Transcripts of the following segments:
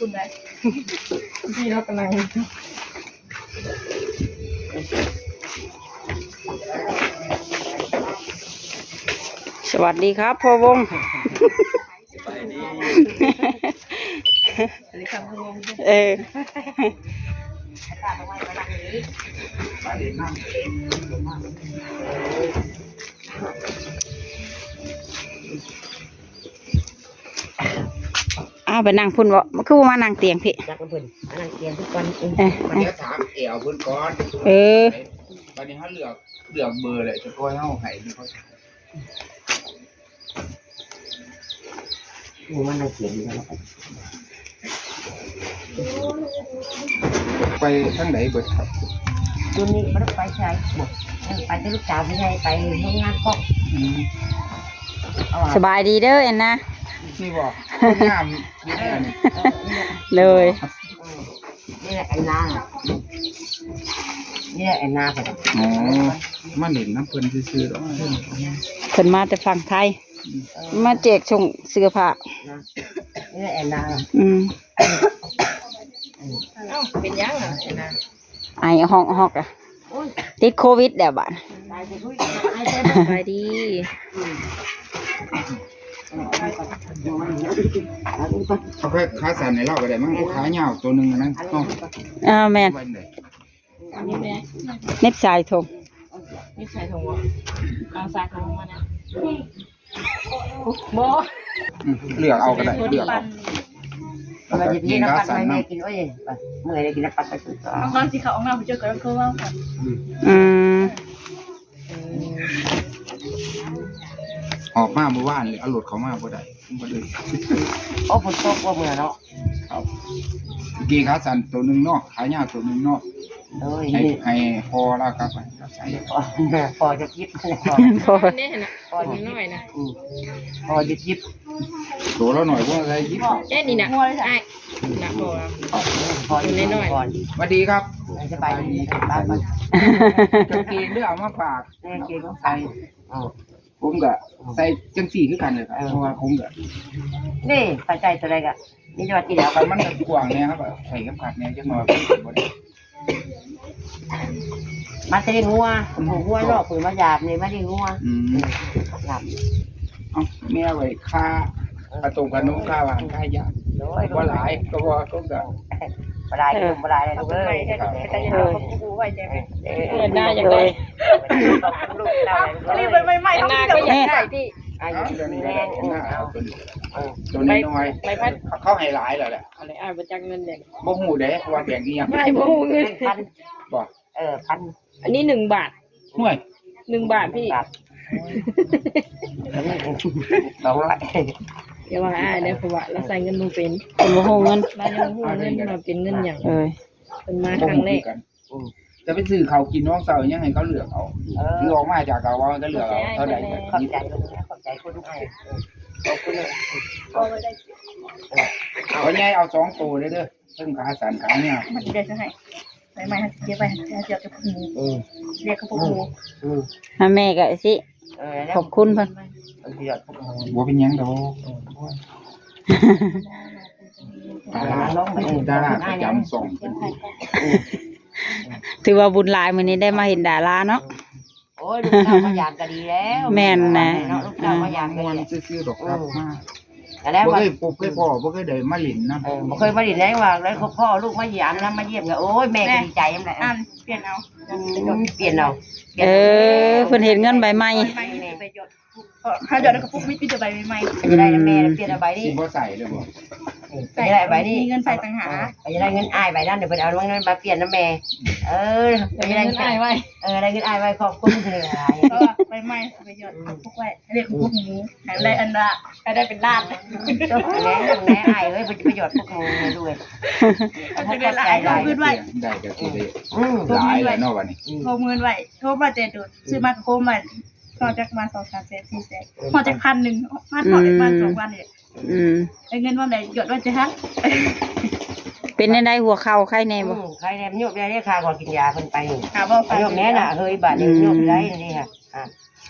ນີ້ເຮົາກຳລັງ ສະຫວັດດີຄັບພໍ່ວົງ. ສະຫວັດດີຄັບພໍ່ວົງ. ເອີ ອ້າວ ໄປນັ່ງພຸ້ນບໍ? ຄືບໍ່ມານັ່ງຕຽງພີ້? ຈັກນຳເພິ່ນ ມານັ່ງຕຽງເພິ່ນກ່ອນ. ເອີ ດຽວຖາມແອວເພິ່ນກ່ອນ. ເອີ ບາດນີ້ເຮົາເລືອກ ເລືອກເບີແລ້ວ ຈະຄ່ອຍເຮົາໃຫ້ເພິ່ນ. ໂອ້ ມັນລະກຽດຢູ່ແລ້ວ. ໄປທາງໃດເບິດຄັບ? ໂຕນີ້ບໍ່ໄດ້ໄປໃສ. ເອີ ໄປແຕ່ລູກສາວຜູ້ໃຫຍ່ໄປໂຮງງານກ້ອງ. ອືມ ສະບາຍດີເດີແອນນາ. ນີ້ບໍ່? ງາມຢູ່ແທ້ນີ້. ເອີ ນີ້ແຫຼະແອນນາ ນີ້ແຫຼະແອນນາ. ອໍ ມາຫຼິ້ນນຳເພິ່ນຊື່ໆດອກ. ເພິ່ນມາແຕ່ຝັ່ງໄທ. ມາແຈກສົ່ງເສື້ອຜ້າ. ນີ້ແອນນາ. ອືມ ເອົ້າ ເປັນຫຍັງອະແອນນາ? ໄອຮອກໆ ອະ ຕິດໂຄວິດແລ້ວບາດ. ສະບາຍດີ. ເອົາຂາສັ້ນໃຫ້ລາວກໍໄດ້ ມັນຂາຍາວໂຕໜຶ່ງນັ້ນເນາະ. ເອີ ແມ່ນ. ເນັບສາຍຖົງ ເນັບສາຍຖົງບໍ່? ເອົາສາຍຖົງມານະ. ບໍ່ ອືມ ເລືອກເອົາກໍໄດ້ ເລືອກເອົາ. ເອີ ເກງຂາສັ້ນນຳ. ເມື່ອຍໄດ້ກິນນ້ຳປັ່ນໄປ. ນ້ອງໆ ຊິເຂົ້າຫ້ອງນ້ຳ ເຈົ້າກໍຕ້ອງໂທເວົ້າກ່ອນ. ອືມ ອອກມາມື້ວານນີ້ ເອົາລົດເຂົ້າມາບໍ່ໄດ້. ບໍ່ໄດ້. ໂອ້ ຝົນຕົກວ່າເມື່ອເນາະ. ເກງຂາສັ້ນໂຕໜຶ່ງເນາະ ຂາຍາວໂຕໜຶ່ງເນາະ. ໂດຍ ໃຫ້ ໃຫ້ພໍ່ລາວກັບໄປກັບໃສ່. ພໍ່ ພໍ່ຈະຈິບ ພໍ່ ພໍ່ນ້ອຍນະ. ອືມ ພໍ່ຈະຈິບ ໂຕລາວນ້ອຍບໍ່ໄດ້ຈິບ. ເດ້ນີ້ນະ ອ້າຍນະ ພໍ່ ພໍ່ນ້ອຍ. ສະຫວັດດີຄັບ. ສະບາຍດີ. ໄປ ໄປ ກາງເກງເດີ ເອົາມາຝາກ. ກາງເກງຂອງໃສ່. ເອີ ຜົມກະໃສ່ຈັ່ງຊີ້ຄືກັນເລີຍ. ເອີ ເພາະວ່າຜົມກະ ເດ້ ໃສ່ໂຕໃດກະມີແຕ່ວ່າທີ່ແລ້ວ ມັນກະກວ້າງແດ່ ເຮົາກະໃສ່ເຂັມຂັດແດ່ຈັກໜ່ອຍ. ບໍ່ໄດ້ ມາແຕ່ລ້ຽງງົວ ເປັນຜູ້ງົວເນາະ ເພິ່ນມາຢາມນີ້ ມາລ້ຽງງົວ. ອືມ ຢາມ. ເອົາ ແມ່ໄວ້ຄ່າ ເອີ ຂະຕົມຂະໜົມ ຄ່າຫວານຄ່າຢາ. ໂດຍ ບໍ່ຫຼາຍ ກໍບໍ່ ກໍ ບໍ່ຫຼາຍ ເອີ ບໍ່ຫຼາຍເລີຍລູກເອີຍ. ເອີ ເອີ ເອີ ເອີ ເອີ ໜ້າຢາກໄດ້ ລູກເຕົ້າ ອັນນີ້ໃໝ່ໆ ເຮົາກໍຢາກໄດ້ພີ່. ອາຍຸ ເອົາ ແມ່ນ ເອີ ເອົາໂຕນີ້ ເອີ ໂຕນ້ອຍໆ ໃບພັດ ເຂົາໃຫ້ຫຼາຍແລ້ວແຫຼະ. ອັນນີ້ອ້າຍບໍ່ຈັກເງິນເດ້. ບໍ່ຮູ້ເດ້ ເພາະວ່າແບງອີ່ຫຍັງ ອ້າຍບໍ່ຮູ້ເງິນ. ພັນ ບໍ່ ເອີ ພັນ ອັນນີ້ໜຶ່ງບາດ. ຫ້ວຍ ໜຶ່ງບາດພີ່. ສອງຮ້ອຍ. ຢ່າວ່າອ້າຍເດີ ເພາະວ່າລາວໃຊ້ເງິນບໍ່ເປັນ ເພິ່ນບໍ່ຮູ້ເງິນ ລາວຍັງບໍ່ຮູ້ເງິນວ່າເປັນເງິນຫຍັງ. ເອີຍ ເພິ່ນມາຄັ້ງແລກ. ອືມ ຈະໄປຊື້ເຂົ້າກິນນ້ອງເຊົາຫຍັງໃຫ້ເຂົາເລືອກເອົາ. ເອີ ຖືອອກມາຈາກກະເວົ້າໃຫ້ເຂົາເລືອກເອົາ. ເທົ່າໃດ ຂອບໃຈ ຂອບໃຈຄົນອ້າຍ. ເອີ ຂອບຄຸນເດີ. ເອີ ເອົາໃຫຍ່ເອົາສອງໂຕເດີ ເທິງຂາສັ້ນຂາຍາວ. ມັນຊິໄດ້ໃຫ້ ໃໝ່ໆ ເຮົາຊິເກັບໄວ້ ເຮົາຊິເອົາແຕ່ພວກໝູ. ເອີ ລຽກກັບພວກໝູ. ອືມ ອືມ ແມ່ກໍຊິ ເອີ ຂອບຄຸນເພິ່ນ. ບໍ່ເປັນຫຍັງດອກ. ເອີ ດາລາ ດາລາປະຈຳຊ່ອງເພິ່ນ. ເອີ ຖືວ່າບຸນຫຼາຍ ມື້ນີ້ໄດ້ມາເຫັນດາລາເນາະ. ໂອ້ຍ ລູກເຕົ້າມາຢາມກໍດີແລ້ວ. ແມ່ນນະ ເນາະ ລູກເຕົ້າມາຢາມກໍດີແລ້ວ. ມ່ວນຊື່ໆດອກ ເອີ ກັບມາ ກໍແລ້ວ ບໍ່ເຄີຍພົບເຄີຍພໍ້ ບໍ່ເຄີຍໄດ້ມາຫຼິ້ນນຳ. ເອີ ບໍ່ເຄີຍມາຫຼິ້ນແລ້ວວ່າ ໄດ້ພໍ້ລູກມາຢາມນຳ ມາຢ້ຽມກໍ ໂອ້ຍ ແມ່ກໍດີໃຈນຳແຫຼະ. ອ່ານ ປ່ຽນເອົາ ອືມ ປ່ຽນເອົາ. ເອີ ເພິ່ນເຫັນເງິນໃບໃໝ່ ໃບໃໝ່ ໄປຢອດ ເອີ ເຮົາຢອດໃນກະປຸກ ມີ ມີແຕ່ໃບໃໝ່ໆ. ກໍຈະໄດ້ນຳແມ່ ອືມ ປ່ຽນເອົາໃບນີ້ ຊິບໍ່ໃສ່ເລີຍບໍ່? ໃສ່ ກໍຈະໄດ້ໃບນີ້ ມີເງິນໃສ່ຕ່າງຫາກ. ເອີ ກໍຈະໄດ້ເງິນອ້າຍໃບນັ້ນ ດຽວເພິ່ນເອົາເງິນມາປ່ຽນນຳແມ່. ເອີ ກໍຈະໄດ້ເງິນອ້າຍໄວ້. ເອີ ໄດ້ເງິນອ້າຍໄວ້ຂອບຄຸນເພິ່ນຫຼາຍ. ເພາະວ່າໃບໃໝ່ໄປຢອດ ອືມ ປຸກໄວ້ ລຽກປຸກໝູ ໃຫ້ໄດ້ອັນລະ ໃຫ້ໄດ້ເປັນລ້ານ. ແມ່ ແມ່ອ້າຍເອີຍ ເພິ່ນຈະໄປຢອດປຸກໝູໃຫ້ດ້ວຍ. ເອົາຈັກໄດ້ຫຼາຍ ເອົາເງິນໄວ້ ໄດ້ກໍຊິໄດ້ ອືມ ຫຼາຍແລ້ວເນາະບັດນີ້. ອືມ ໂທເງິນໄວ້ ໂທມາແຕ່ໂດນ ຊື້ມາກໍໂຄມໄວ້ ຮອດຈັກປະມານສອງສາມແສນ ສີ່ແສນ ເອີ ຮອດຈັກພັນໜຶ່ງ ພັນ ອືມ ຮອດປະມານສອງພັນນີ້. ອືມ ໄດ້ເງິນວ່າໄດ້ຢອດໄວ້ແຕ່ຫັ້ນ. ເປັນແນວໃດ ຫົວເຂົ່າໄຄແດ່ບໍ່? ອືມ ໄຄແດ່ ມັນໂຍກໄດ້ເດ້ ຂ້າກໍກິນຢາເພິ່ນໄປນີ້. ຫາບໍ່ໄປ ໂຍກແນ່ນະ ເຮີ້ຍ ບາດນີ້ ອືມ ໂຍກໄດ້ນີ້ຫະ. ອ່າ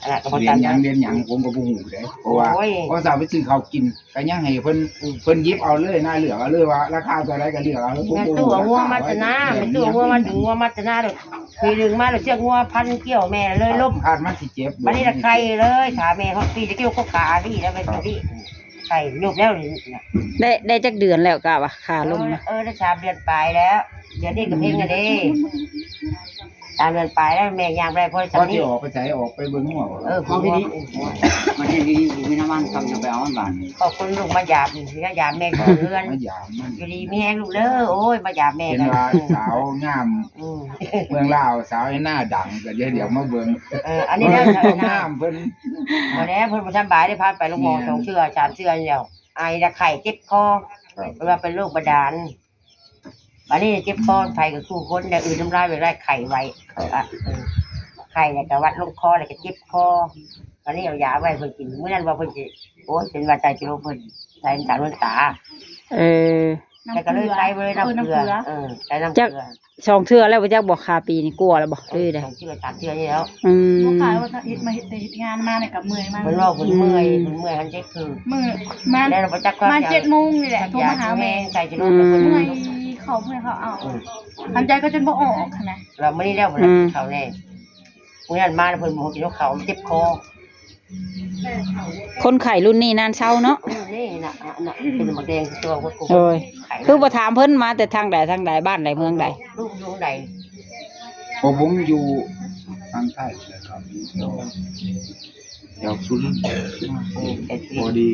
ອັນນັ້ນກໍບໍ່ ເດືອນຫຍັງ ເດືອນຫຍັງ ເດືອນຫຍັງ ຜົມກໍບໍ່ຮູ້ເດ້ ເພາະວ່າ ໂອ້ຍ ເພາະສາວໄປຊື້ເຂົ້າກິນ ກໍຍັງໃຫ້ເພິ່ນ ອືມ ເພິ່ນຫຍິບເອົາເລີຍນະ ເລືອກເອົາເລີຍວ່າລາຄາເທົ່າໃດກໍເລືອກເອົາ ແມ່ຕູ້ເອົາງົວມາແຕ່ນາ ແມ່ຕູ້ເອົາງົວມາ ດຶງງົວມາແຕ່ນາ ເລີຍ ປີດຶງມາແລ້ວເຊືອກງົວພັນກ່ຽວແມ່ເລີຍລົ້ມ ຄາດມັນຊິເຈັບ ບັດນີ້ລະໄຂ້ເລີຍ ຂາແມ່ຮອດປີຕະກີ້ກໍຂາດີແລ້ວແມ່ນ ເອີ ດີ ໄຂ້ຍຸບແລ້ວນີ້ ໄດ້ ໄດ້ຈັກເດືອນແລ້ວກະວ່າຂາລົ້ມນະ ເອີ ໄດ້ສາມເດືອນປາຍແລ້ວ ດຽວນີ້ກໍເພັງແລ້ວເດ້ ສາມເດືອນປາຍແລ້ວ ແມ່ຍ່າງບໍ່ໄດ້ພໍ ພໍຊິອອກໄປໃສ ອອກໄປເບິ່ງງົວບໍ່ ເອີ ເອົາດີໆ ມັນເຮັດດີໆ ຢູ່ໃນບ້ານ ກຳຈະໄປເອົາບ້ານ ຂອບຄຸນລູກມາຢາມນີ້ ມາຢາມແມ່ຢູ່ເຮືອນ ມາຢາມມັນ ຢູ່ດີມີແຮງລູກເດີ ໂອ້ຍ ມາຢາມແມ່ ເຫັນວ່າສາວງາມ ອືມ ເມືອງລາວ ສາວໃນໜ້າດັງ ກໍເລີຍຢາກມາເບິ່ງ ເອີ ອັນນີ້ແຫຼະ ງາມເພິ່ນ ບໍ່ແລ້ວ ເພິ່ນບໍ່ສຳບາຍໄດ້ ພາໄປໂຮງໝໍ ແມ່ນ ສອງເທື່ອ ສາມເທື່ອແລ້ວ ໄອແລະໄຂ້ ເຈັບຄໍ ເພິ່ນວ່າເປັນໂລກບາດານ ບາດນີ້ເຈັບຄໍ ໄປກັບຄູ່ຄົນ ໄດ້ອື່ນນ້ຳລາຍ ໄດ້ໄຂ້ໄວ ເອີ ໄຂ້ແລ້ວກໍຫວັດລົງຄໍ ແລ້ວກໍເຈັບຄໍ ບາດນີ້ເອົາຢາໄວ້ເພິ່ນກິນ ມື້ນັ້ນວ່າເພິ່ນຊິ ໂອ້ຍ ເປັນຫວັດໃສ່ກິໂລ ເພິ່ນໃສ່ນ້ຳຕານ ນ້ຳຕາ ເອີ ແລ້ວກໍເລີຍໃສ່ບໍ່ໄດ້ນ້ຳເກືອ ເອີ ໃສ່ນ້ຳເກືອ ສອງເທື່ອແລ້ວບໍ່ຈັກບໍ່ ຄາປີນີ້ ກວ່າແລ້ວບໍ່ ຫຼືໃດ ສອງເທື່ອ ສາມເທື່ອນີ້ແລ້ວ ອືມ ບໍ່ຂາຍວ່າເຮັດ ມາເຮັດ ເຮັດງານມານີ້ກໍເມື່ອຍມາ ເພິ່ນເວົ້າເພິ່ນເມື່ອຍ ອືມ ເພິ່ນເມື່ອຍ ຫັ້ນເຈັບຄື ມື້ມາ ແລ້ວບໍ່ຈັກຄວາມ ມາເຈັດໂມງນີ້ແຫຼະ ໂທມາຫາແມ່ ໃສ່ຈະລົງ ອືມ ເມື່ອຍ ເຂົ້າເມື່ອຍເຂົ້າເອົາ ອືມ ຫາຍໃຈກໍຈົນບໍ່ອອກຫັ້ນນະ ແລ້ວມື້ນີ້ແລ້ວບໍ່ໄດ້ ອືມ ກິນເຂົ້າແນ່ ມື້ນັ້ນມາແລ້ວເພິ່ນບໍ່ກິນເຂົ້າ ມັນເຈັບຄໍ ຄົນໄຂ້ລຸ້ນນີ້ນານເຊົາເນາະ ອືມ ນີ້ນະ ອັນນະ ເປັນໝາກແດງຕົວຄົນ ໂດຍ ໄຂ້ ຄືບໍ່ຖາມເພິ່ນ ມາແຕ່ທາງໃດ ທາງໃດ ບ້ານໃດ ເມືອງໃດ ລູກຢູ່ໃດ ໂອ້ ຜົມຢູ່ທາງໃຕ້ແຫຼະຄັບ ຢູ່ແຖວ ແຖວສຸລິນ ອືມ ພໍດີ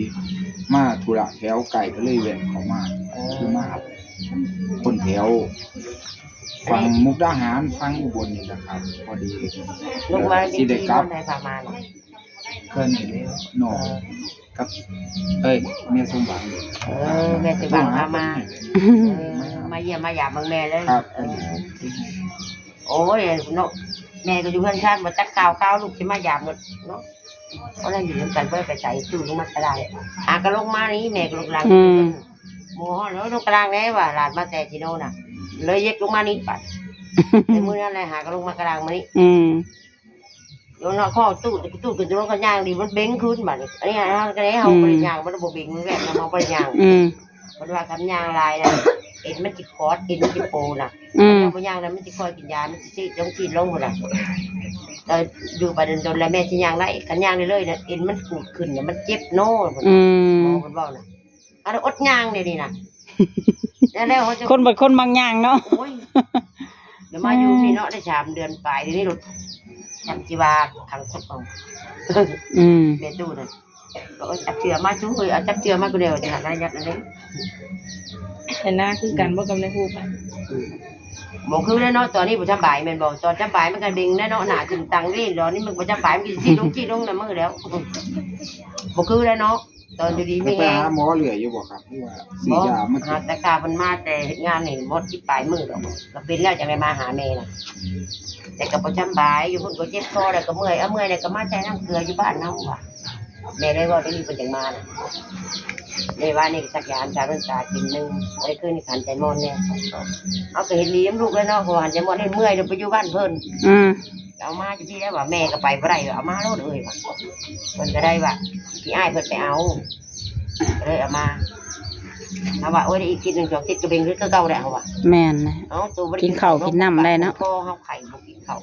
ມາທຸລະແຖວໃກ້ ກໍເລີຍແວະເຂົ້າມາ ເອີ ຄືມາຮັບຄົນແຖວຝັ່ງມຸກດາຫານ ຝັ່ງອຸບົນນີ້ແຫຼະຄັບ ພໍດີ ລົງມາ ຊິໄດ້ກັບ ໄດ້ພາມາເນາະ ເພິ່ນນີ້ແຫຼະ ນ້ອງ ເອີ ກັບ ເອີຍ ແມ່ສົມຫວັງ ເອີ ແມ່ສົມຫວັງພາມາ ເອີ ມາຢ້ຽມມາຢາມເບິ່ງແມ່ເລີຍ ຄັບ ເອີ ໂອ້ຍ ເນາະ ແມ່ກໍຢູ່ເຮືອນຊານ ບໍ່ຈັກຂ່າວຄາວ ລູກຊິມາຢາມເນາະ ເນາະ ເພາະລະຢູ່ນຳກັນ ບໍ່ໄດ້ໄປໃສ ຢູ່ນຳມັນກໍໄດ້ ຫາກໍລົງມານີ້ ແມ່ກໍລົງກະລາງ ອືມ ໝູ່ຮ້ອນ ເອີ ລົງກະລາງແດ່ວ່າ ຫຼານມາແຕ່ທີ່ໂນນນະ ເລີຍເຢັກລົງມານີ້ ບັດ ແຕ່ມື້ນັ້ນແຫຼະ ຫາກໍລົງມາກະລາງມານີ້ ອືມ ໂຍນເນາະ ຂໍຕູ້ ຕູ້ຂຶ້ນ ຕູ້ລົງ ກໍຍ່າງດີ ມັນເບັງຂຶ້ນບາດນີ້ ອັນນີ້ເຮົາກໍໄດ້ ເຮົາ ອືມ ບໍ່ໄດ້ຍ່າງ ມັນບໍ່ເບັງ ມັນແວບນຳ ເຮົາບໍ່ໄດ້ຍ່າງ ອືມ ເພິ່ນວ່າຄັນຍ່າງຫຼາຍນະ ເອັນມັນຊິຂອດ ເອັນມັນຊິໂປນະ ອືມ ຄັນບໍ່ຍ່າງນະ ມັນຊິຄ່ອຍກິນຢາ ມັນຊິຊີດລົງ ຊີດລົງພຸ້ນນະ ແຕ່ຢູ່ໄປດົນໆ ແລ້ວແມ່ຊິຍ່າງໄດ້ ຄັນຍ່າງເລື້ອຍໆນະ ເອັນມັນຂູດຂຶ້ນນະ ມັນເຈັບໂນ ອືມ ໝໍເພິ່ນເວົ້ານະ ອັນອົດຍ່າງດຽວນີ້ນະ ແລ້ວ ແລ້ວເຮົາຈະ ຄົນບັດຄົນມັກຍ່າງເນາະ ໂອ້ຍ ແລ້ວມາຢູ່ນີ້ເນາະ ໄດ້ສາມເດືອນປາຍ ດຽວນີ້ລົດ ຈັກຊິວ່າທາງຄົນເອົາ ອືມ ແມ່ຕູ້ນັ້ນ ກໍເອົາຈັບເທື່ອມາຈຸເອີຍ ເອົາຈັບເທື່ອມາ ກູແນວຈະຫາໄດ້ຍັດອັນນີ້ ແຕ່ໜ້າຄືກັນບໍ່ກັບໃນຮູບ ອືມ ບໍ່ຄືແລ້ວເນາະ ຕອນນີ້ບໍ່ສະບາຍແມ່ນບໍ່ ຕອນສະບາຍມັນກໍເບັງແລ້ວເນາະ ໜ້າຕຶງຕັງນີ້ ດອນນີ້ມັນບໍ່ສະບາຍ ມັນຊິລົງຈີ້ລົງນຳມືແລ້ວ ບໍ່ຄືແລ້ວເນາະ ຕອນຢູ່ດີມີແຮງ ໄປຫາໝໍເລື້ອຍຢູ່ບໍ່ຄັບ ຫຼືວ່າຊື້ຢາມາກິນ ບໍ່ ຫາແຕ່ກາເພິ່ນມາແຕ່ເຮັດງານນີ້ ໝົດສິບປາຍມື້ດອກ ກໍເປັນແລ້ວຈັ່ງໄດ້ມາຫາແມ່ນະ ແຕ່ກໍບໍ່ສຳບາຍ ຢູ່ພຸ້ນກໍເຈັບຄໍ ແລ້ວກໍເມື່ອຍ ເອົາເມື່ອຍແລ້ວກໍມາໃສ່ນ້ຳເກືອຢູ່ບ້ານເຮົາວ່າ ແມ່ໄດ້ເວົ້າໄດ້ນີ້ເພິ່ນຈັ່ງມານະ ແມ່ວ່ານີ້ສັກຢາອັນຊາເບິ່ງຕາກິນໜຶ່ງ ໄດ້ຄືນຂັນໃຈມອນແດ່ ເຮົາກໍເຮັດດີນຳລູກແລ້ວເນາະ ເພາະວ່າໃຈມອນເຮັດເມື່ອຍ ໄດ້ໄປຢູ່ບ້ານເພິ່ນ ອືມ ເອົາມາຈັ່ງຊີ້ແລ້ວວ່າ ແມ່ກໍໄປບໍ່ໄດ້ ເອົາມາໂລດເອີຍວ່າ ເພິ່ນກໍໄດ້ວ່າ ພີ່ອ້າຍເພິ່ນໄປເອົາ ກໍເລີຍເອົາມາ ເຮົາວ່າ ໂອ້ຍ ໄດ້ອີກທິດໜຶ່ງສອງທິດກໍເບັງຄືເກົ່າແຫຼະ ເຮົາວ່າ ແມ່ນນະ ເອົາ ໂຕບໍ່ໄດ້ກິນເຂົ້າກິນນ້ຳໄດ້ເນາະ ພໍເຮົາໄຂ້ບໍ່ກິນເຂົ້າ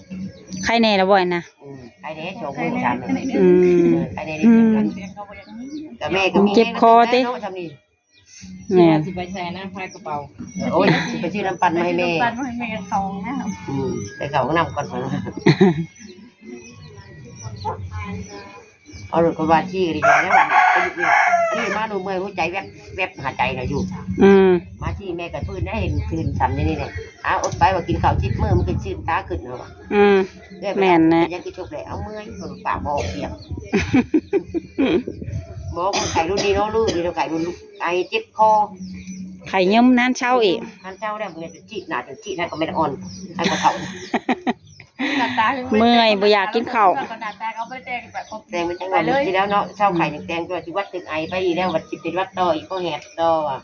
ໄຂ້ແນ່ລະບໍ່ນະ ອືມ ໄຂ້ແນ່ສອງມື້ສາມມື້ ອືມ ເອີ ໄຂ້ແນ່ ອືມ ກໍແມ່ກໍມີ ເຈັບຄໍຕິ ແມ່ ຊິໄປໃສ່ນະ ພາຍກະເປົາ ໂອ້ຍ ຊິໄປຊື້ນ້ຳປັ່ນມາໃຫ້ແມ່ ນ້ຳປັ່ນມາໃຫ້ແມ່ເຂົ້າຫ້ອງນ້ຳ ອືມ ໄປເຂົ້າຫ້ອງນ້ຳກ່ອນ ເອົາລົດກະບະຂີ່ກໍດີແລ້ວ ນີ້ມາໂດນເມື່ອຍຫົວໃຈແວບແວບ ຫາໃຈນະຢູ່ ອືມ ມາທີ່ແມ່ກໍຟື້ນໄດ້ ເຫັນຄືນຊ້ຳຢູ່ນີ້ແຫຼະ ຫາອົດໄປວ່າກິນເຂົ້າສິບມື້ ມັນກໍຊືນຕາຂຶ້ນເນາະ ອືມ ແມ່ນແຫຼະ ຍັງຄືຈົບແຫຼະ ເອົາເມື່ອຍ ປາກບໍ່ອອກສຽງ ບໍ່ ຄົນໄຂ້ລຸ້ນນີ້ເນາະ ລຸ້ນນີ້ເນາະ ໄຂ້ລຸ້ນ ໄອເຈັບຄໍ ໄຂ້ຍືມນານເຊົາອີກ ນານເຊົາແລ້ວ ເມື່ອຍຈະຈີດໜ້າຈະຈີດໜ້າກໍແມ່ນອ່ອນ ໃຫ້ກໍເຖົ້າ ໜ້າຕາຄື ເມື່ອຍ ບໍ່ຢາກກິນເຂົ້າ ໜ້າຕາກໍບໍ່ໄດ້ແຕ່ງ ແຕ່ງໄປ ແຕ່ງໄປແລ້ວເນາະ ເຊົາໄຂ້ແຕ່ງຕົວ ຊິຫວັດ ອືມ ຕື່ມໄອໄປອີກແລ້ວ ຫວັດຊິເປັນຫວັດຕໍ່ອີກ ກໍແຮດຕໍ່ວ່າ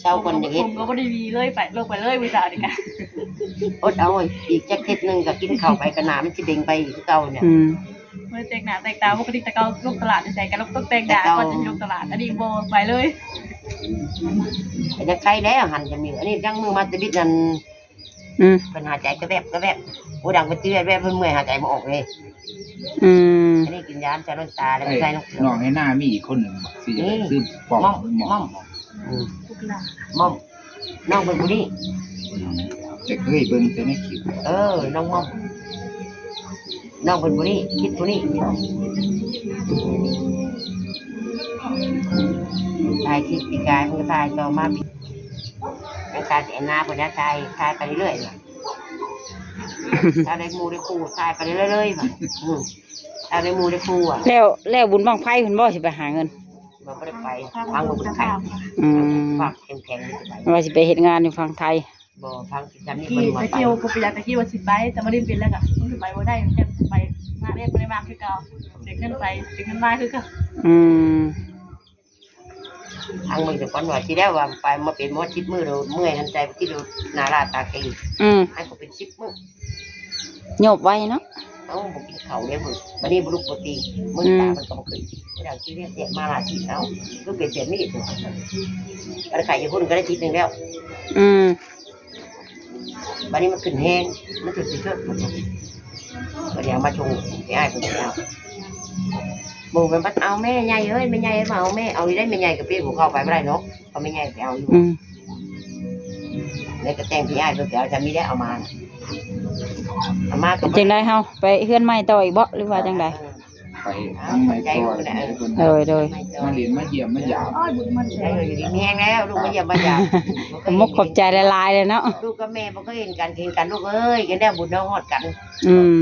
ເຊົາກ່ອນ ຢາກເຮັດ ຜົມກໍບໍ່ໄດ້ມີເລີຍ ໄປລົງໄປເລີຍມື້ເຊົ້ານີ້ກະ ອົດເອົາ ອີກຈັກທິດໜຶ່ງກໍກິນເຂົ້າໄປ ກໍໜ້າມັນຊິເບັງໄປອີກຄືເກົ່ານີ້ ອືມ ບໍ່ໄດ້ແຕ່ງໜ້າແຕ່ງຕາ ປົກກະຕິແຕ່ເກົ່າລົງຕະຫຼາດໃສໆ ກະລົງ ຕ້ອງແຕ່ງໜ້າກ່ອນຈະລົງຕະຫຼາດ ອັນນີ້ບໍ່ໄປເລີຍ. ກໍຍັງໄຄແລ້ວ ຫັ້ນຈະມີ ອັນນີ້ຍັງມືມາແຕ່ບິດນັ້ນ ອືມ ເພິ່ນຫາຍໃຈກະແວບກະແວບ ໂອ ດັງເປັນຕີແວບໆ ເພິ່ນເມື່ອຍຫາຍໃຈບໍ່ອອກເດ້. ອືມ ອັນນີ້ກິນຢາຊາລົງຕາ ແລ້ວກໍໃສ່ນ້ຳເກືອ. ນ້ອງໃຫ້ໜ້າມີອີກຄົນໜຶ່ງ ຊິໄດ້ ເອີ ຊື້ປອບ ໝ່ອມ ໝ່ອມ ໝ່ອມ ອືມ ໝ່ອມ ນ້ອງເພິ່ນຜູ້ນີ້ ອືມ ແຕ່ເຄີຍເບິ່ງແຕ່ໃນຄລິບ. ເອີ ນ້ອງໝ່ອມ ນ້ອງເພິ່ນຜູ້ນີ້ ຄິດຜູ້ນີ້ ຖ່າຍຄລິບປີກາຍ ເພິ່ນກໍຖ່າຍຕໍ່ມາ ຍັງຖ່າຍແຕ່ໜ້າເພິ່ນນະ ຖ່າຍ ຖ່າຍໄປເລື້ອຍໆ ຖ້າໄດ້ໝູ່ໄດ້ຄູ່ ຖ່າຍໄປເລື້ອຍໆ ວ່າ ອືມ ຖ້າໄດ້ໝູ່ໄດ້ຄູ່. ແລ້ວ ແລ້ວບຸນບັ້ງໄຟເພິ່ນບໍ່ ຊິໄປຫາເງິນ? ບໍ່ ບໍ່ໄດ້ໄປ ທາງບໍ່ໄດ້ໄປ. ອືມ ພາກເຂັ້ມແຂງ ບໍ່ໄດ້ໄປ ວ່າຊິໄປເຮັດງານຢູ່ຝັ່ງໄທ. ບໍ່ ທາງທີ່ຈຳນີ້ ທີ່ ເພິ່ນບໍ່ໄປ ຕະກີ້ກໍບໍ່ຢາກ ຕະກີ້ວ່າຊິໄປ ແຕ່ມາຫຼິ້ນເປັນແລ້ວກໍ ມັນໄປບໍ່ໄດ້ ມັນຈະໄປ ມາເດ້ ບໍ່ໄດ້ວ່າງຄືເກົ່າ ເສຍເງິນໄປ ເສຍເງິນມາຄືເກົ່າ. ອືມ ທາງເບິ່ງແຕ່ກ່ອນວ່າ ທີ່ແລ້ວວ່າໄປມາເປັນ ບໍ່ ສິບມື້ໂລດ ເມື່ອຍຫັນໃຈ ບໍ່ຄິດໂລດ ໜ້າລາຕາເກັ່ງ. ອືມ ໃຫ້ເຂົາເປັນສິບມື້ ໂຍບໄວເນາະ. ເອົ້າ ບໍ່ກິນເຂົ້າເດ້ເບິ່ງ ບັດນີ້ບໍ່ລຸກບໍ່ຕີນ ມື ອືມ ຕາມັນກໍບໍ່ຂຶ້ນ ບໍ່ໄດ້ກິນເລີຍ ມາຫຼາຍຊິເອົາ ຄືເປັນແບບນີ້ຕົວະ ມັນໄຂ້ຢູ່ພຸ້ນກໍໄດ້ທິດໜຶ່ງແລ້ວ. ອືມ ບັດນີ້ມັນຂຶ້ນແຮງ ມັນຂຶ້ນຊິເທິງ ບັດນີ້ເອົາມາຊົງໃຫ້ອ້າຍເພິ່ນໄປເອົາ. ໝູ່ເພິ່ນບັດເອົາແມ່ໃຫຍ່ເອີຍ ແມ່ໃຫຍ່ມາເອົາແມ່ ເອົາຢູ່ໄດ໋ ແມ່ໃຫຍ່ກໍເປັນ ບໍ່ເຂົ້າໄປບໍ່ໄດ້ເນາະ ເອົາແມ່ໃຫຍ່ໄປເອົາຢູ່. ອືມ ແລ້ວກໍແຕ່ງທີ່ອ້າຍເພິ່ນໄປເອົາ ຈຳນີ້ໄດ້ເອົາມາ ເອົາມາກໍ ເປັນຈັ່ງໃດເຮົາ ໄປເຮືອນໃໝ່ຕໍ່ອີກບໍ່ ຫຼືວ່າຈັ່ງໃດ? ເອີ ໄປທາງໃໝ່ກ່ອນ ໂດຍ ໂດຍ ມາຫຼິ້ນມາຢ້ຽມມາຢາມ ເອີ ຢູ່ດີມີແຮງແລ້ວ ລູກມາຢ້ຽມມາຢາມ ຂອບໃຈຫຼາຍໆເລີຍເນາະ ລູກກັບແມ່ບໍ່ເຄີຍເຫັນກັນ ເຫັນກັນລູກເອີຍ ກັນແລ້ວບຸນເຮົາຮອດກັນ. ອືມ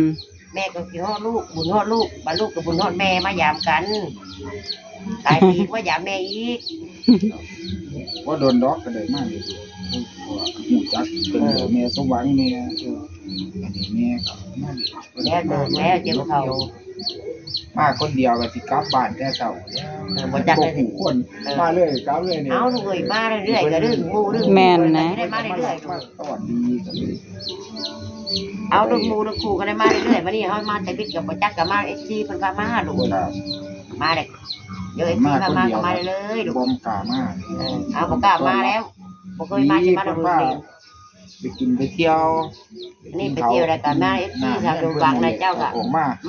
ແມ່ກໍຄິດຮອດລູກ ບຸນຮອດລູກ ບາດລູກກໍບຸນຮອດແມ່ ມາຢາມກັນ ຫຼາຍປີມາຢາມແມ່ອີກ. ບໍ່ດົນດອກກໍໄດ້ມາເດ ເພາະວ່າຮູ້ຈັກເພິ່ນ ເອີ ແມ່ສົມຫວັງແນ່ ເອີ ອັນນີ້ແມ່ກໍມາເດ ແລ້ວໂດນແລ້ວ ເຈັບເຂົ້າ ມາຄົນດຽວກໍຊິກັບບ້ານແຕ່ເຊົ້າ ເອີ ບໍ່ຈັກ ບໍ່ຮູ້ຄົນ ເອີ ມາເລີຍກັບເລີຍນີ້. ເອົາລູກເອີຍ ມາເລື້ອຍໆ ກໍດຶງໝູ່ດຶງ ແມ່ນນະ ໄດ້ມາເລື້ອຍໆ ມາຕອນດີກໍເລີຍ ເອົາ ດຶງໝູ່ດຶງຄູ່ກໍໄດ້ມາເລື້ອຍໆ ບັດນີ້ເຮົາມາແຕ່ບິດກໍບໍ່ຈັກ ກໍມາເອັຟຊີເພິ່ນພາມາລູກເອີຍ ມາເລີຍ ເອີ ເອັຟຊີພາມາກໍມາເລີຍລູກ ບໍ່ກ້າມາ ເອີ ເອົາ ບໍ່ກ້າມາແລ້ວ ບໍ່ເຄີຍມາ ຊິມານຳລູກເລີຍ ໄປກິນໄປທ່ຽວ ນີ້ໄປທ່ຽວແລ້ວກໍມາ ເອັຟຊີສາວສົມຫວັງນະ ເຈົ້າກໍ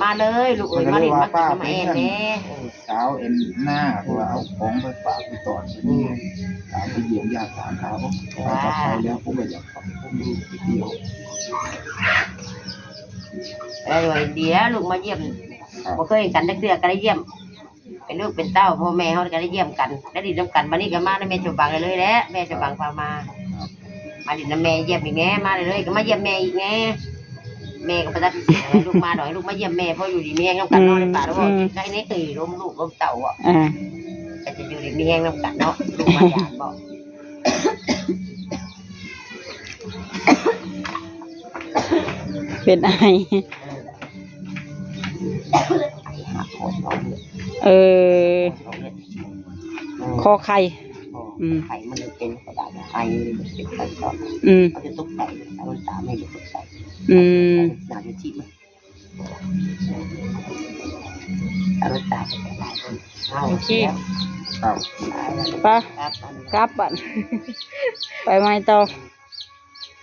ມາເລີຍລູກເອີຍ ມາຫຼິ້ນມາກິນນຳແອນແດ່ ສາວແອນນາ ເພາະວ່າເອົາຂອງໄປຝາກໄປຕ້ອນ ອືມ ຕາມໄປຢ້ຽມຢາມຖາມຂ່າວ ເອີ ໄປກັບເຂົາແລ້ວ ຜົມກໍຢາກໄປ ຜົມໄປທ່ຽວ ເອີ ດີແລ້ວລູກມາຢ້ຽມ ບໍ່ເຄີຍເຫັນກັນຈັກເທື່ອ ກໍໄດ້ຢ້ຽມ ເປັນລູກເປັນເຕົ້າ ພໍ່ແມ່ເຮົາກໍໄດ້ຢ້ຽມກັນ ໄດ້ຫຼິ້ນນຳກັນ ບັດນີ້ກໍມານຳແມ່ສົມຫວັງເລີຍແຫຼະ ແມ່ສົມຫວັງພາມາ ມາຫຼິ້ນນຳແມ່ ຢ້ຽມອີກແດ່ ມາເລີຍໆ ກໍມາຢ້ຽມແມ່ອີກແດ່ ແມ່ກໍບໍ່ຕັດສິນໃຫ້ລູກມາດອກ ໃຫ້ລູກມາຢ້ຽມແມ່ ພໍຢູ່ດີມີແຮງນຳກັນເນາະ ອືມ ໄດ້ປາດ ອືມ ໃກ້ໃນຕີລົມລູກລົມເຕົ້າ ອ່າ ກໍຈະຢູ່ດີມີແຮງນຳກັນເນາະ ລູກມາຢາມເນາະ. ເປັນໄອ ເອີ ຄໍໄຂ່ ອືມ ໄຂ້ມັນເປັນກະດາດ ໄອເປັນໄຂ້ຕອນ ອືມ ເຂົາຈະຕົກໃຈ ເອົານ້ຳຕາໃຫ້ຕົກໃຈ ອືມ ໜ້າຈະທິດມັນ ເອົານ້ຳຕາໄປຫຼາຍຄົນ ເອົາ ໂອເຄ ເອົາ ໄປ ກັບ ກັບບັດ ໄປໃໝ່ຕໍ່.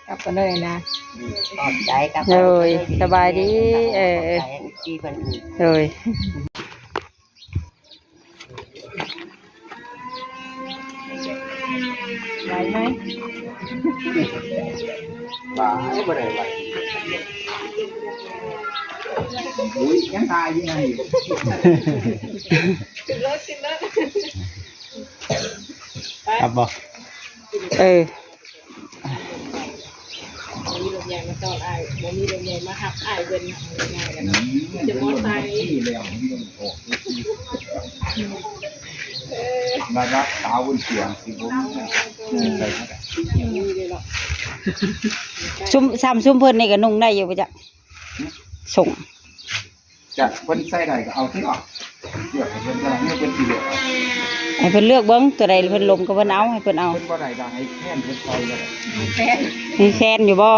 ກັບກັນເລີຍນະ ຂອບໃຈກັບ ໂດຍ ສະບາຍດີ ເອີ ຂອບໃຈເອັຟຊີເພິ່ນ ໂດຍ ໄຫວໄໝ? ໄຫວ ບໍ່ໄດ້ໄຫວ ອຸ້ຍ ຍັງຖ່າຍຢູ່ໃນ ຂຶ້ນລົດ ຂຶ້ນລົດ ໄປ ກັບບໍ່? ເອີ ບໍ່ມີລົດໃຫຍ່ມາຕ້ອນອ້າຍ ບໍ່ມີລົດໃຫຍ່ມາຮັບອ້າຍເພິ່ນ ງ່າຍໆ ກັນເນາະ ອືມ ມີແຕ່ມໍໄຊ ມີແລ້ວ ມີລົດອອກ ເອີ ລະດັບສາວບົນສວນ ຊິບໍ່ມີ ອືມ ໄປທາງໃດ ຊຸມ ຊ່ຳຊຸມເພິ່ນນີ້ກໍນຸ່ງໄດ້ຢູ່ບໍ່ຈັກ? ຫຶ? ສົ່ງ ຈະເພິ່ນໃສ່ໃດກໍເອົາຕິເນາະ ເລືອກໃຫ້ເພິ່ນ ເພິ່ນຊິເລືອກເອົາ ໃຫ້ເພິ່ນເລືອກເບິ່ງ ໂຕໃດເພິ່ນລົມກໍເພິ່ນເອົາ ໃຫ້ເພິ່ນເອົາ ເພິ່ນບໍ່ໄດ້ກໍໃຫ້ແຟນເພິ່ນໃສ່ກໍໄດ້ ມີແຟນຢູ່ບໍ່? ບໍ່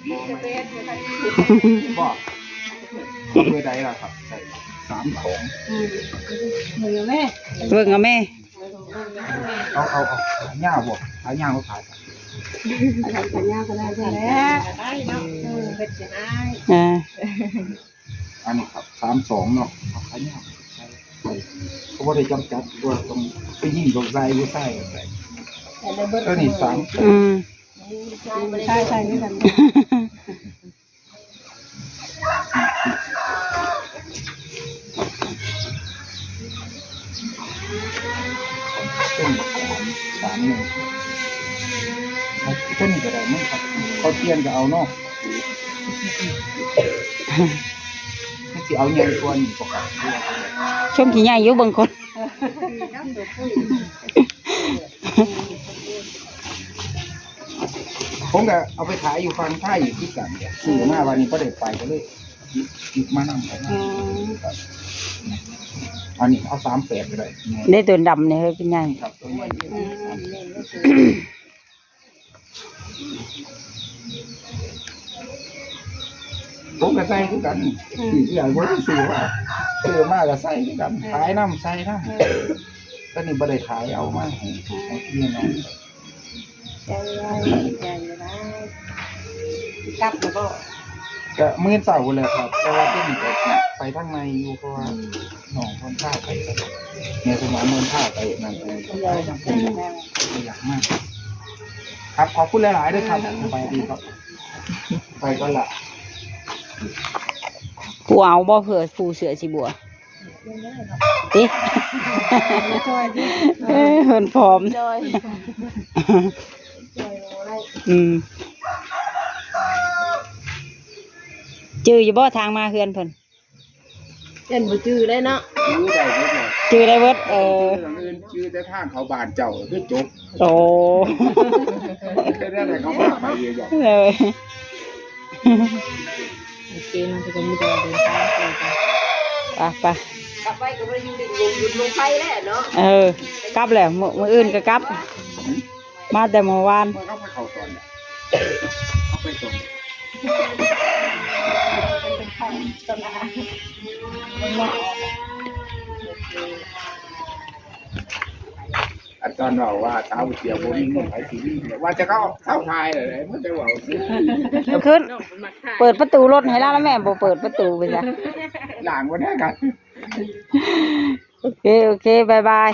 ມີແຟນບໍ່ ມີ ເບີໃດລະຄັບ? ໃສ່ ສາມສອງ ອືມ ເບິ່ງເອົາແມ່ ເບິ່ງເອົາແມ່ ເອົາ ເອົາ ເອົາຂາຍາວບໍ່? ຂາຍາວບໍ່ຂາຍ? ຂາຍາວກໍໄດ້ແຫຼະ ໄດ້ເນາະ ເອີ ເພິ່ນຊິໃຫ້ ອ່າ ອັນນີ້ຄັບ ສາມສອງເນາະ ເອົາຂາຍາວ ເຂົາບໍ່ໄດ້ຈຳກັດວ່າຕ້ອງຜູ້ຍິງຕ້ອງໃສ່ ຜູ້ຊາຍກໍໃສ່ ໂຕນີ້ສາມ ອືມ ໃສ່ ໃສ່ຄືກັນ ເປັນສາມ ສາມໜຶ່ງ ເອົາຕົວນີ້ກໍໄດ້ເນາະ ເຂົາປ່ຽນກໍເອົາເນາະ ຄືຊິເອົາໃຫຍ່ກວ່ານີ້ບໍ່ຄັບ? ຊົມຊິໃຫຍ່ຢູ່ເບິ່ງກ່ອນ. ຜົມກໍເອົາໄປຂາຍຢູ່ຝັ່ງໄທຄືກັນ ຊື້ມາບາດນີ້ບໍ່ໄດ້ໄປກໍເລີຍຫຍິບມານຳກັນ ອືມ ອັນນີ້ເອົາສາມແປດກໍໄດ້ ໄດ້ຕົວດຳນີ້ເຮີຍ ເປັນຫຍັງ ຄັບ ຕົວໃຫຍ່ ອືມ ຜົມກໍໃສ່ຄືກັນ ອືມ ຊື້ເທື່ອບໍ່ໄດ້ຊື້ວ່າ ຊື້ມາກໍໃສ່ຄືກັນ ອືມ ຂາຍນຳໃສ່ນຳ ເອີ ຕອນນີ້ບໍ່ໄດ້ຂາຍ ເອົາມາໃຫ້ ອືມ ໃຫ້ພີ່ໃຫ້ນ້ອງ ໃຈຮ້າຍ ໃຈຮ້າຍ ກັບແລ້ວບໍ່? ກະມື້ເຊົ້າພຸ້ນແຫຼະຄັບ ແຕ່ວ່າຕົວນີ້ກໍໄປທາງໃນຢູ່ ເພາະວ່າ ອືມ ນ້ອງເພິ່ນພາໄປ ແມ່ສົມຫວັງເພິ່ນພາໄປນັ້ນ ເພິ່ນກໍບໍ່ຢາກມາ ຄັບ ຂອບຄຸນຫຼາຍໆເດີຄັບ ສະບາຍດີຄັບ ໄປກ່ອນລະ ຜູ້ເອົາບໍ່ ເພື່ອຜູ້ເສື້ອສີບົວ ຕິ ເອີ ເພິ່ນຜອມ ອືມ ຈື່ຢູ່ບໍ່ ທາງມາເຮືອນເພິ່ນ? ເພິ່ນບໍ່ຈື່ໄດ້ເນາະ ຈື່ໄດ້ເບິດເລີຍ ຈື່ໄດ້ເບິດ ເອີ ຈື່ແຕ່ທາງເຂົ້າບ້ານເຈົ້າຄືຈົບ ໂອ້ ເຮັດແນວໃດເຂົ້າມາໄປຢູ່ ເອີ ໂອເຄ ມັນກໍມີແຕ່ວ່າເດີນທາງໄປ ໄປ ໄປ ກັບໄປກໍບໍ່ໄດ້ຢູ່ດິນ ຢູ່ເມືອງໄທແລ້ວເນາະ ເອີ ກັບແລ້ວ ມື້ ມື້ອື່ນກໍກັບ ມາແຕ່ມື້ວານ ເຮົາໄປເຂົ້າຕອນໃດ? ເຮົາໄປຕອນໃດ? ອັນຕອນເວົ້າວ່າສາວເສຍບໍ່ມີເງິນ ໃຜຊິມີ ວ່າຈະເຂົ້າ ເຂົ້າຖ່າຍແລ້ວ ມັນຈະເວົ້າ ເອົາຂຶ້ນ ເປີດປະຕູລົດໃຫ້ລາວ ລະແມ່ບໍ່ເປີດປະຕູໄປຊະ ລ້າງບໍ່ໄດ້ກັນ ໂອເຄ ໂອເຄ ບາຍບາຍ.